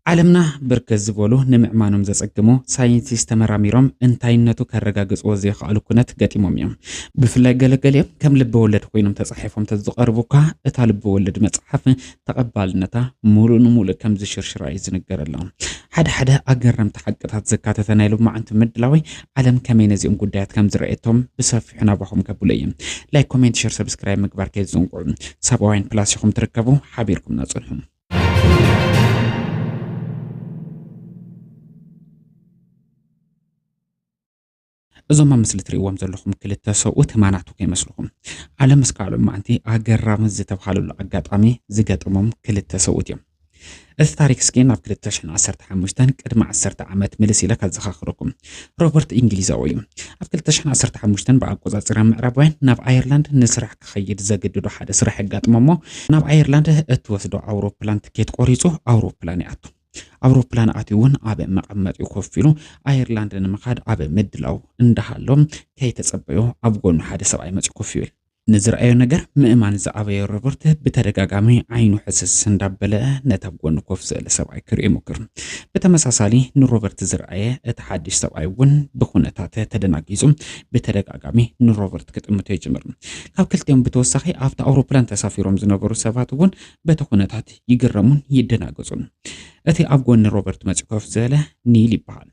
ዓለምና ብርክት ዝበሉ ንምእማኖም ዘጸግሙ ሳይንቲስት ተመራሚሮም እንታይነቱ ከረጋግጽዎ ዘይኸኣሉ ኩነት ገጢሞም እዮም። ብፍላይ ገለገሊኦም ከም ልበ ወለድ ኮይኖም ተጻሒፎም ተዝቐርቡ እኳ፣ እታ ልበ ወለድ መጽሓፍ ተቐባልነታ ሙሉእ ንሙሉእ ከም ዝሽርሽራ እዩ ዝንገረላ። ሓደ ሓደ ኣገረምቲ ሓቅታት ዘካተተ ናይ ሎማዓንቲ ምድላወይ፣ ዓለም ከመይ ነዚኦም ጉዳያት ከም ዝረኣየቶም ብሰፊሑ ናባኹም ከብሎ እየ። ላይክ፣ ኮሜንት፣ ሸር፣ ሰብስክራይብ ምግባር ከይትዘንግዑ። ሳባውያን ፕላስ ኢኹም ትርከቡ፣ ሓቢርኩምና ጽንሑ። እዞም ኣብ ምስሊ ትርእይዎም ዘለኹም ክልተ ሰብኡት ማናቱ ከይመስልኹም። ዓለም እስካብ ሎማዓንቲ ኣገራሚ ዝተብሃለሉ ኣጋጣሚ ዝገጠሞም ክልተ ሰብኡት እዮም። እቲ ታሪክ እስኪ ናብ ክልተ ሽሕን ዓሰርተ ሓሙሽተን ቅድሚ ዓሰርተ ዓመት ምልስ ኢለ ከዘኻኽረኩም። ሮበርት እንግሊዛዊ እዩ። ኣብ ክልተ ሽሕን ዓሰርተ ሓሙሽተን ብኣቆጻጽራ ምዕራባውያን ናብ ኣየርላንድ ንስራሕ ክኸይድ ዘገድዶ ሓደ ስራሕ የጋጥሞ እሞ፣ ናብ ኣየርላንድ እትወስዶ ኣውሮፕላን ትኬት ቆሪጹ ኣውሮፕላን ይኣቱ። ኣውሮፕላን ኣትዩ እውን ኣብ መቐመጢኡ ኮፍ ኢሉ ኣየርላንድ ንምኻድ ኣብ ምድላው እንዳሃሎ፣ ከይተጸበዮ ኣብ ጎኑ ሓደ ሰብኣይ መጺኡ ኮፍ ይብል። ንዝረኣዮ ነገር ምእማን ዝኣበዮ ሮበርት ብተደጋጋሚ ዓይኑ ሕስስ እንዳበለ ነቲ ኣብ ጎኑ ኮፍ ዝበለ ሰብኣይ ክርእዮ ይሞክር። ብተመሳሳሊ ንሮበርት ዝረኣየ እቲ ሓድሽ ሰብኣይ እውን ብኩነታት ተደናጊጹ ብተደጋጋሚ ንሮበርት ክጥምቶ ይጅምር። ካብ ክልቲኦም ብተወሳኺ ኣብቲ ኣውሮፕላን ተሳፊሮም ዝነበሩ ሰባት እውን በቲ ኩነታት ይግረሙን ይደናገጹን። እቲ ኣብ ጎኒ ሮበርት መጺኡ ኮፍ ዝበለ ኒል ይበሃል።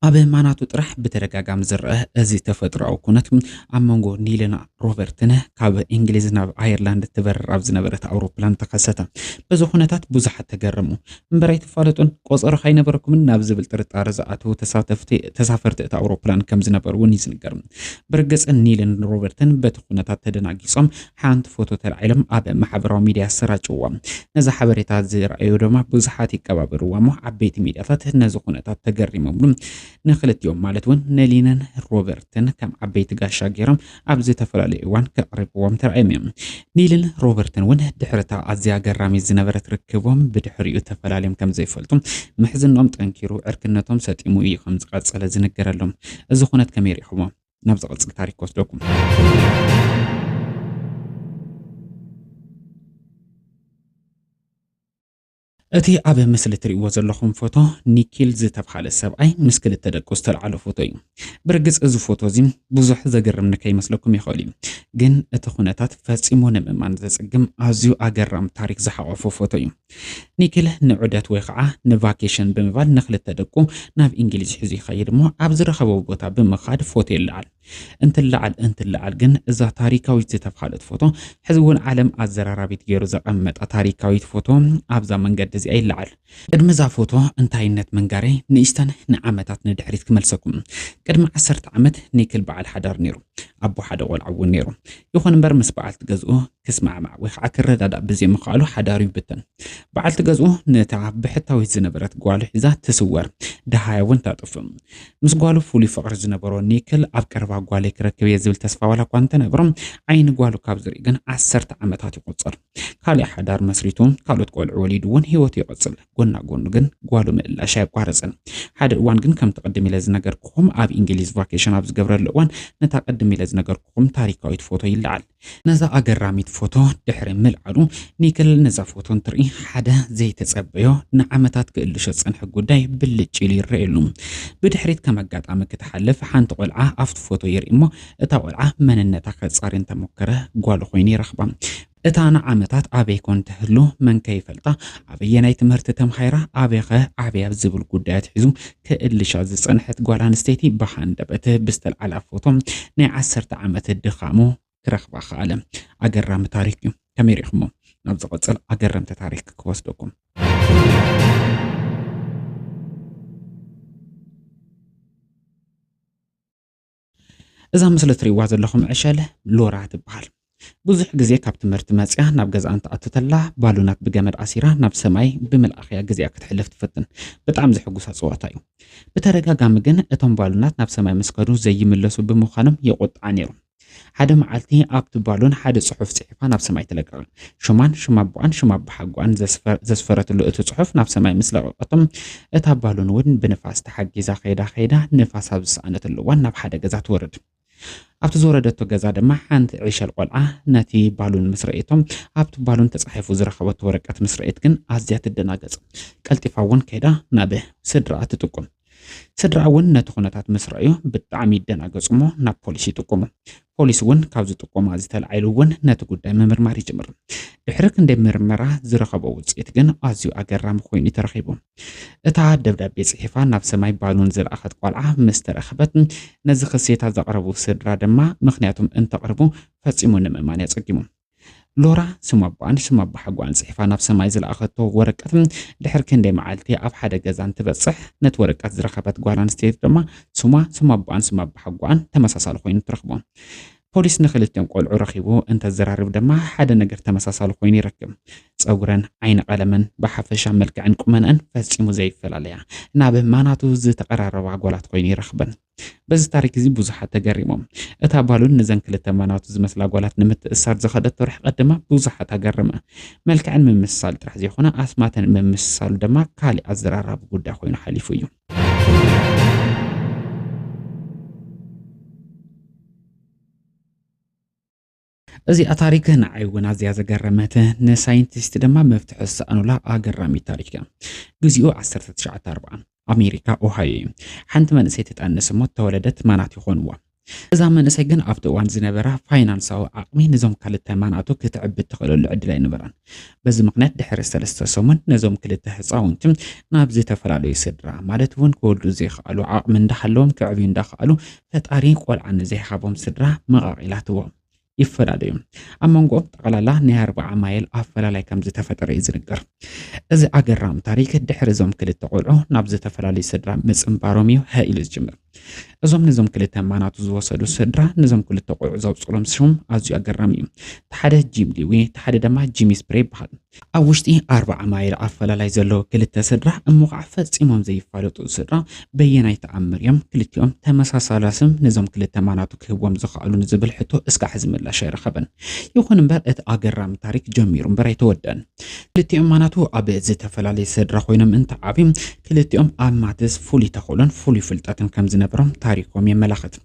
ኣብ ማናቱ ጥራሕ ብተደጋጋሚ ዝረአ እዚ ተፈጥሮኣዊ ኩነት ኣብ መንጎ ኒልን ሮበርትን ካብ እንግሊዝ ናብ ኣየርላንድ ትበርር ኣብ ዝነበረት ኣውሮፕላን ተኸሰተ። በዚ ኩነታት ብዙሓት ተገረሙ። እምበር ኣይትፋለጡን፣ ቆጸሮ ካይነበረኩምን ናብ ዝብል ጥርጣረ ዝኣተዉ ተሳተፍቲ፣ ተሳፈርቲ እታ ኣውሮፕላን ከም ዝነበሩ እውን እዩ ዝንገር። ብርግጽ ኒልን ሮበርትን በቲ ኩነታት ተደናጊጾም ሓንቲ ፎቶ ተላዒሎም ኣብ ማሕበራዊ ሚድያ ኣሰራጭዋ። ነዛ ሓበሬታ ዝረኣዩ ድማ ብዙሓት ይቀባበልዋ እሞ ዓበይቲ ሚድያታት ነዚ ኩነታት ተገሪሞምሉ ንክልቲኦም ማለት እውን ንኒልን ሮበርትን ከም ዓበይቲ ጋሻ ገይሮም ኣብ ዝተፈላለዩ እዋን ከቕርብዎም ተራእዮም እዮም። ኒልን ሮበርትን እውን ድሕሪ እታ ኣዝያ ኣገራሚት ዝነበረት ርክቦም ብድሕሪኡ ተፈላልዮም ከም ዘይፈልጡ፣ ምሕዝኖም ጠንኪሩ ዕርክነቶም ሰጢሙ እዩ ከም ዝቐጸለ ዝንገረሎም። እዚ ኩነት ከመይ ርኢኹሞ? ናብ ዝቐጽል ታሪክ ክወስደኩም። እቲ ኣብ ምስሊ ትርእይዎ ዘለኹም ፎቶ ኒኪል ዝተብሃለ ሰብኣይ ምስ ክልተ ደቁ ዝተልዓሎ ፎቶ እዩ። ብርግጽ እዚ ፎቶ እዚ ብዙሕ ዘገርም ንከይመስለኩም ይኽእል እዩ፣ ግን እቲ ኩነታት ፈጺሙ ንምእማን ዘጸግም ኣዝዩ ኣገራሚ ታሪክ ዝሓቖፈ ፎቶ እዩ። ኒኪል ንዑደት ወይ ከዓ ንቫኬሽን ብምባል ንክልተ ደቁ ናብ እንግሊዝ ሒዙ ይኸይድ እሞ፣ ኣብ ዝረኸቦ ቦታ ብምኻድ ፎቶ ይለዓል። እንትለዓል እንትለዓል ግን እዛ ታሪካዊት ዝተብሃለት ፎቶ፣ ሕዚ እውን ዓለም ኣዘራራቢት ገይሩ ዘቐመጣ ታሪካዊት ፎቶ ኣብዛ መንገዲ እዚኣ ይለዓል። ቅድሚ እዛ ፎቶ እንታይነት ምንጋረይ ንእሽተን ንዓመታት ንድሕሪት ክመልሰኩም። ቅድሚ ዓሰርተ ዓመት ኒክል በዓል ሓዳር ነይሩ። ኣቦ ሓደ ቆልዓ እውን ነይሩ። ይኹን እምበር ምስ በዓልቲ ገዝኡ ክስማዕማዕ ወይ ከዓ ክረዳዳእ ብዘይምኽኣሉ ሓዳሩ ይብተን። በዓልቲ ገዝኡ ነታ ብሕታዊት ዝነበረት ጓሉ ሒዛ ትስወር፣ ደሃያ እውን ታጥፍእ። ምስ ጓሉ ፍሉይ ፍቕሪ ዝነበሮ ኒክል ኣብ ቀረባ ጓለይ ክረክብ እየ ዝብል ተስፋ ዋላ እኳ እንተነበሮ፣ ዓይኒ ጓሉ ካብ ዝርኢ ግን ዓሰርተ ዓመታት ይቆጽር። ካልእ ሓዳር መስሪቱ፣ ካልኦት ቆልዑ ወሊዱ እውን ህይወቱ ይቕጽል። ጎና ጎኑ ግን ጓሉ ምእላሽ ኣየቋረጸን። ሓደ እዋን ግን ከምቲ ቅድም ኢለ ዝነገርኩኹም ኣብ እንግሊዝ ቫኬሽን ኣብ ዝገብረሉ እዋን ነታ ቅድም ኢለ ዝነገርኩኹም ታሪካዊት ፎቶ ይለዓል። ነዛ ኣገራሚት ፎቶ ድሕሪ ምልዓሉ ኒክል ነዛ ፎቶ እንትርኢ ሓደ ዘይተጸበዮ ንዓመታት ክእልሾ ዝጸንሐ ጉዳይ ብልጭ ኢሉ ይረኣየሉ። ብድሕሪት ከም ኣጋጣሚ ክትሓልፍ ሓንቲ ቆልዓ ኣብቲ ፎቶ ይርኢ እሞ እታ ቆልዓ መንነታ ከጻሪ እንተሞከረ ጓሉ ኮይኑ ይረኽባ። እታ ንዓመታት ኣበይ ኮን ትህሉ መን ከይፈልጣ ኣበየናይ ትምህርቲ ተምሃይራ ኣበይኸ ዓብያ ዝብል ጉዳያት ሒዙ ክእልሻ ዝጸንሐት ጓል ኣንስተይቲ ብሃንደበት ብዝተልዓላ ፎቶ ናይ ዓሰርተ ዓመት ድኻሙ ክረኽባ ከኣለ። ኣገራሚ ታሪክ እዩ። ከመይ ርኢኹሞ? ናብ ዝቐጽል ኣገረምቲ ታሪክ ክወስደኩም። እዛ ምስሊ ትርእይዋ ዘለኹም ዕሸል ሎራ ትበሃል። ብዙሕ ግዜ ካብ ትምህርቲ መጽያ ናብ ገዛ እንትኣቱ ተላ ባሉናት ብገመድ ኣሲራ ናብ ሰማይ ብምልኣኽያ ግዜኣ ክትሕልፍ ትፍትን። ብጣዕሚ ዘሕጉሳ ጸዋታ እዩ። ብተደጋጋሚ ግን እቶም ባሉናት ናብ ሰማይ ምስ ከዱ ዘይምለሱ ብምዃኖም የቖጥዓ ነይሩ። ሓደ መዓልቲ ኣብቲ ባሉን ሓደ ጽሑፍ ጽሒፋ ናብ ሰማይ ትለቅቕ። ሽማን ሽም ኣቦኣን ሽም ኣቦሓጎኣን ዘስፈ-፣ ዘስፈረትሉ እቲ ጽሑፍ ናብ ሰማይ ምስ ለቀቐቶም፣ እታ ባሉን እውን ብንፋስ ተሓጊዛ ከይዳ ከይዳ ንፋስ ኣብ ዝሰኣነትሉ እዋን ናብ ሓደ ገዛ ትወርድ። ኣብቲ ዝወረደቶ ገዛ ድማ ሓንቲ ዕሸል ቆልዓ ነቲ ባሉን ምስ ረእየቶ፣ ኣብቲ ባሉን ተጻሒፉ ዝረኸበቶ ወረቀት ምስ ረእየት ግን ኣዝያ ትደናገጽ። ቀልጢፋ እውን ከይዳ ናብ ስድራኣ ትጥቁም። ስድራኣ እውን ነቲ ኩነታት ምስ ረኣዩ ብጣዕሚ ይደናገጹ እሞ ናብ ፖሊስ ይጥቁሙ። ፖሊስ እውን ካብዚ ጥቆማ ዝተልዓሉ እውን ነቲ ጉዳይ ምምርማር ይጅምር። ድሕሪ ክንደይ ምርመራ ዝረኸቦ ውፅኢት ግን ኣዝዩ ኣገራሚ ኮይኑ ተረኺቡ። እታ ደብዳቤ ጽሒፋ ናብ ሰማይ ባሉን ዝለኣኸት ቆልዓ ምስ ተረኸበት፣ ነዚ ክሴታ ዘቕረቡ ስድራ ድማ ምኽንያቶም እንተቕርቡ ፈጺሙ ንምእማን የጸጊሙ። ሎራ ስም ኣቦኣን ስም ኣቦሓጎኣን ጽሒፋ ናብ ሰማይ ዝለኣኸቶ ወረቀት ድሕሪ ክንደይ መዓልቲ ኣብ ሓደ ገዛ እንትበጽሕ፣ ነቲ ወረቀት ዝረኸበት ጓል ኣንስተይቲ ድማ ስማ፣ ስም ኣቦኣን ስም ኣቦሓጎኣን ተመሳሳሊ ኮይኑ ትረኽቦ። ፖሊስ ንክልቲኦም ቆልዑ ረኺቡ እንተዘራርብ ድማ ሓደ ነገር ተመሳሳሊ ኮይኑ ይረክብ። ጸጉረን፣ ዓይኒ ቀለመን፣ ብሓፈሻ መልክዐን ቁመነአን ፈጺሙ ዘይፈላለያ፣ ናብ ማናቱ ዝተቐራረባ ጓላት ኮይኑ ይረኽበን። በዚ ታሪክ እዚ ብዙሓት ተገሪሞም። እታ ባሉን ነዘን ክልተ ማናቱ ዝመስላ ጓላት ንምትእሳር ዝኸደቶ ርሕቀት ድማ ብዙሓት ኣገረመ። መልክዐን ምምስሳል ጥራሕ ዘይኮነ ኣስማተን ምምስሳሉ ድማ ካሊእ ኣዘራራቢ ጉዳይ ኮይኑ ሓሊፉ እዩ። እዚኣ ታሪክ ንዓይ እውን ኣዝያ ዘገረመት፣ ንሳይንቲስት ድማ መፍትሒ ዝሰኣኑላ ኣገራሚት ታሪክ እያ። ግዜኡ ዓሰርተ ትሽዓተ ኣርብዓ፣ ኣሜሪካ ኦሃዮ እዩ። ሓንቲ መንእሰይ ትጠንስ እሞ ተወለደት ማናት ይኾንዋ። እዛ መንእሰይ ግን ኣብቲ እዋን ዝነበራ ፋይናንሳዊ ዓቕሚ ነዞም ክልተ ማናቱ ክትዕቢ እትኽእለሉ ዕድል ኣይነበራን። በዚ ምኽንያት ድሕሪ ሰለስተ ሰሙን ነዞም ክልተ ህፃውንቲ ናብ ዝተፈላለዩ ስድራ፣ ማለት እውን ክወልዱ ዘይከኣሉ፣ ዓቕሚ እንዳሃለዎም ክዕብዩ እንዳኸኣሉ ፈጣሪ ቆልዓ ንዘይሃቦም ስድራ መቓቒላትዎም። ይፈላለዩ። ኣብ መንጎኦም ጠቕላላ ናይ ኣርብዓ ማይል ኣፈላላይ ከም ዝተፈጠረ እዩ ዝንገር። እዚ ኣገራሚ ታሪክ ድሕሪ እዞም ክልተ ቆልዑ ናብ ዝተፈላለዩ ስድራ ምጽንባሮም እዩ ሃ ኢሉ ዝጅምር። እዞም ነዞም ክልተ ማናቱ ዝወሰዱ ስድራ ነዞም ክልተ ቆልዑ ዘውፅሎም ሽም ኣዝዩ ኣገራሚ እዩ። እቲ ሓደ ጂም ሊዊ፣ እቲ ሓደ ድማ ጂሚ ስፕሬ ይበሃል። ኣብ ውሽጢ ኣርብዓ ማይል ኣፈላላይ ዘለዉ ክልተ ስድራ እሞ ከዓ ፈጺሞም ዘይፋለጡ ስድራ በየናይ ተኣምር እዮም ክልቲኦም ተመሳሳሊ ስም ነዞም ክልተ ማናቱ ክህብዎም ዝኸኣሉ ንዝብል ሕቶ እስካዕ ሕዚ ምላሽ ኣይረኸበን። ይኹን እምበር እቲ ኣገራሚ ታሪክ ጀሚሩ እምበር ኣይተወደን። ክልቲኦም ማናቱ ኣብ ዝተፈላለየ ስድራ ኮይኖም እንተዓብዮም ክልቲኦም ኣብ ማትስ ፍሉይ ተኽእሎን ፍሉይ ፍልጠትን ከም ዝነበሮም ታሪኮም የመላኽት።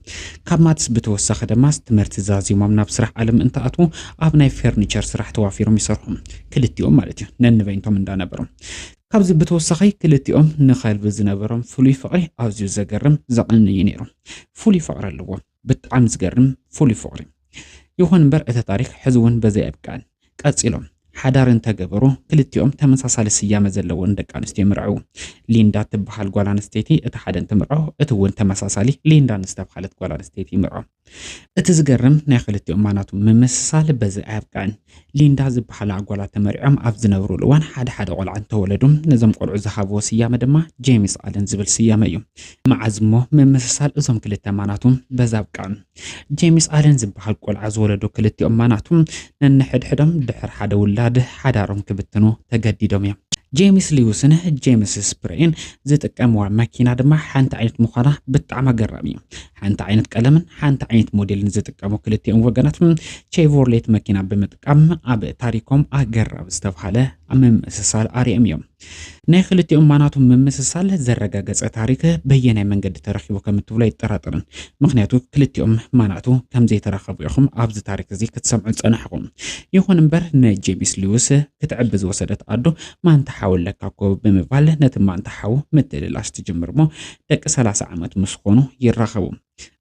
ካብ ማትስ ብተወሳኺ ድማ ትምህርቲ ዛዚሞም ናብ ስራሕ ዓለም እንትኣትዉ ኣብ ናይ ፈርኒቸር ስራሕ ተዋፊሮም ይሰርሑ። ክልቲኦም ማለት እዩ ነንበይንቶም እንዳነበሩ። ካብዚ ብተወሳኺ ክልቲኦም ንኸልቢ ዝነበሮም ፍሉይ ፍቕሪ ኣዝዩ ዘገርም ዘቐንይ እዩ ነይሩ። ፍሉይ ፍቕሪ ኣለዎም። ብጣዕሚ ዝገርም ፍሉይ ፍቕሪ። ይኹን እምበር እቲ ታሪክ ሕዚ እውን በዚ ኣይብቅዕን። ቀጺሎም ሓዳር እንተገበሩ ክልቲኦም ተመሳሳሊ ስያመ ዘለወን ደቂ ኣንስትዮ ይምርዐዉ። ሊንዳ ትበሃል ጓል ኣንስተይቲ እቲ ሓደ እንትምርዖ፣ እቲ እውን ተመሳሳሊ ሊንዳ ንዝተብሃለት ጓል ኣንስተይቲ ይምርዖ። እቲ ዝገርም ናይ ክልቲኦም ማናቱ ምምስሳል በዚ ኣየብቅዕን። ሊንዳ ዝበሃላ ጓላት ተመሪዖም ኣብ ዝነብሩሉ እዋን ሓደ ሓደ ቆልዓ እንተወለዱ ነዞም ቆልዑ ዝሃብዎ ስያመ ድማ ጄምስ ኣለን ዝብል ስያመ እዩ። መዓዝ እሞ ምምስሳል እዞም ክልተ ማናቱ በዚ ኣብቅዐ? ጄምስ ኣለን ዝበሃል ቆልዓ ዝወለዱ ክልቲኦም ማናቱ ነንሕድሕዶም ድሕሪ ሓደ ውላድ ሓዳሮም ክብትኑ ተገዲዶም እዮም። ጄምስ ሊውስን ጄምስ ስፕሬን ዝጥቀምዋ መኪና ድማ ሓንቲ ዓይነት ምዃና ብጣዕሚ ኣገራሚ እዩ። ሓንቲ ዓይነት ቀለምን ሓንቲ ዓይነት ሞዴልን ዝጥቀሙ ክልቲኦም ወገናት ቼቮርሌት መኪና ብምጥቃም ኣብ ታሪኮም ኣገራሚ ዝተብሃለ ምምስሳል ኣርዮም እዮም። ናይ ክልቲኦም ማናቱ ምምስሳል ዘረጋገጸ ታሪክ በየናይ መንገዲ ተረኺቡ ከም እትብሎ ኣይጠራጠርን። ምኽንያቱ ክልቲኦም ማናቱ ከም ዘይተራኸቡ ኢኹም ኣብዚ ታሪክ እዚ ክትሰምዑ ዝጸናሕኹም። ይኹን እምበር ንጄምስ ሊውስ ክትዕቢ ዝወሰደት ኣዶ ማንታ ሓው ኣለካ እኮ ብምባል ነቲ ማንታ ሓው ምትእልላሽ ትጅምር እሞ ደቂ ሰላሳ ዓመት ምስ ኾኑ ይራኸቡ።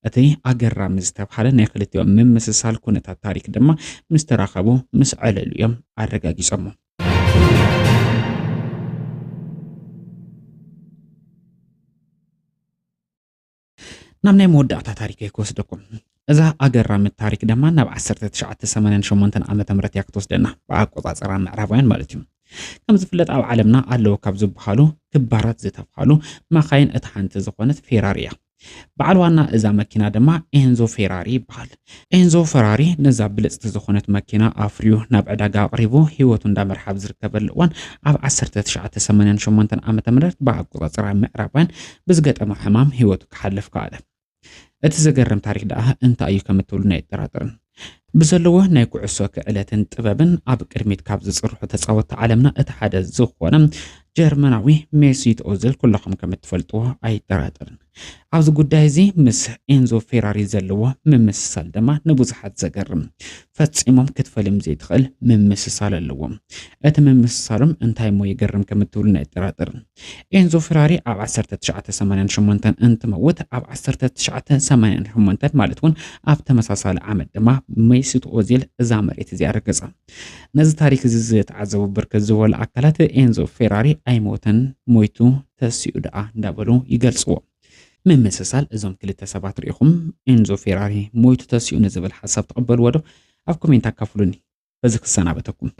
እቲ ኣገራሚ ዝተብሃለ ናይ ክልቲኦም ምምስሳል ኩነታት ታሪክ ድማ ምስ ተራኸቡ ምስ ዕለሉ እዮም ኣረጋጊጾሞ። ናብ ናይ መወዳእታ ታሪከይ ክወስደኩም። እዛ ኣገራሚ ታሪክ ድማ ናብ ዓሰርተ ትሽዓተ ሰማንያን ሸሞንተን ዓመተ ምህረት እያ ክትወስደና፣ ብኣቆጻጽራ ምዕራባውያን ማለት እዩ። ከም ዝፍለጥ ኣብ ዓለምና ኣለዉ ካብ ዝበሃሉ ክባራት ዝተብሃሉ መኻይን እታ ሓንቲ ዝኾነት ፌራሪ እያ። በዓል ዋና እዛ መኪና ድማ ኤንዞ ፌራሪ ይበሃል። ኤንዞ ፈራሪ ነዛ ብልጽቲ ዝኾነት መኪና ኣፍርዩ ናብ ዕዳጋ ኣቕሪቡ ህይወቱ እንዳመርሓ ኣብ ዝርከበሉ እዋን ኣብ ዓሰርተ ትሽዓተ ሰማንያን ሸሞንተን ዓመተ ምህረት ብኣቆጻጽራ ምዕራባውያን ብዝገጠሞ ሕማም ህይወቱ ክሓልፍ ከኣለ። እቲ ዘገርም ታሪክ ደኣ እንታይ እዩ ከም እትብሉኒ ኣይጠራጠርን። ብዘለዎ ናይ ኩዕሶ ክዕለትን ጥበብን ኣብ ቅድሚት ካብ ዝጽርሑ ተጻወትቲ ዓለምና እቲ ሓደ ዝኾነ ጀርመናዊ ሜሲት ኦዝል ኩለኹም ከም እትፈልጥዎ ኣይጠራጠርን። ኣብዚ ጉዳይ እዚ ምስ ኤንዞ ፌራሪ ዘለዎ ምምስሳል ድማ ንብዙሓት ዘገርም፣ ፈጺሞም ክትፈልዮም ዘይትኽእል ምምስሳል ኣለዎም። እቲ ምምስሳሎም እንታይ እሞ ይገርም ከም እትብሉ ኣይጠራጠርን። ኤንዞ ፌራሪ ኣብ ዓሰርተ ትሽዓተ ሰማንያን ሸሞንተን እንትመውት፣ ኣብ ዓሰርተ ትሽዓተ ሰማንያን ሸሞንተን ማለት እውን ኣብ ተመሳሳሊ ዓመት ድማ ሜሱት ኦዚል እዛ መሬት እዚኣ ረገጻ። ነዚ ታሪክ እዚ ዝተዓዘቡ ብርክት ዝበሉ ኣካላት ኤንዞ ፌራሪ ኣይሞተን፣ ሞይቱ ተሲኡ ደኣ እንዳበሉ ይገልጽዎ። ምምስሳል እዞም ክልተ ሰባት ርኢኹም ኤንዞ ፌራሪ ሞይቱ ተሲኡ ንዝብል ሓሳብ ትቕበልዎ ዶ? ኣብ ኮሜንት ኣካፍሉኒ። በዚ ክሰናበተኩም።